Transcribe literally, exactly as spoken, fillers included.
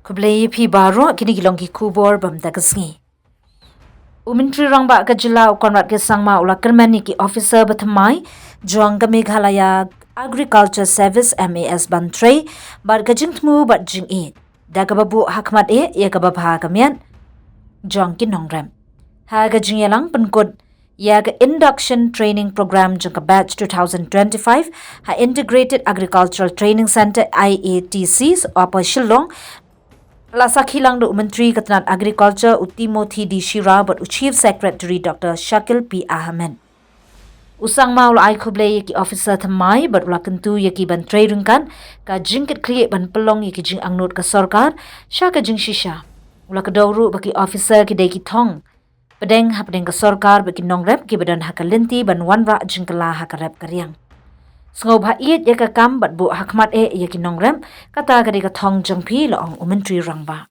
Khublei ïa phi baroh, kine ki long ki khubor ba mynta ka sngi. U Myntri Rangbah ka jylla u Conrad K Sangma u la kyrmen ïa ki officer ba thymmai jong ka Meghalaya Agriculture Service, M A S, ban trei bad ka jingthmu bad jingïeit da kaba buh ha khmat eh ïa kaba bha ka miat jong ki nongrep. Ha ka jingïalang pynkut ïa ka Induction Training Program jong ka Batch two thousand twenty-five ha Integrated Agricultural Training Centre, I A T C, Upper Shillong, la sakhi lang da u Myntri ka tnat Agriculture u Timothy D Shira bad u Chief Secretary Doctor Shakil P Ahmed. U Sangma u la ai khublei ïa ki officer thymmai bad u la kyntu ïa ki ban trei ryngkat ka jingkitkhlieh ban pynlong ïa ki jingangnud ka sorkar sha ka jingshisha. U la kdew ruh ba ki officer ki dei ki thong pdeng hapdeng ka sorkar bad ki nongrep kiba don ha ka lynti ban wanrah jingkylla ha ka rep ka riang. Sngewbha ïeit ïa ka kam bad buh ha khmat eh ïa ki nongrep, kata ka dei ka thong jong phi, la ong u Myntri Rangbah.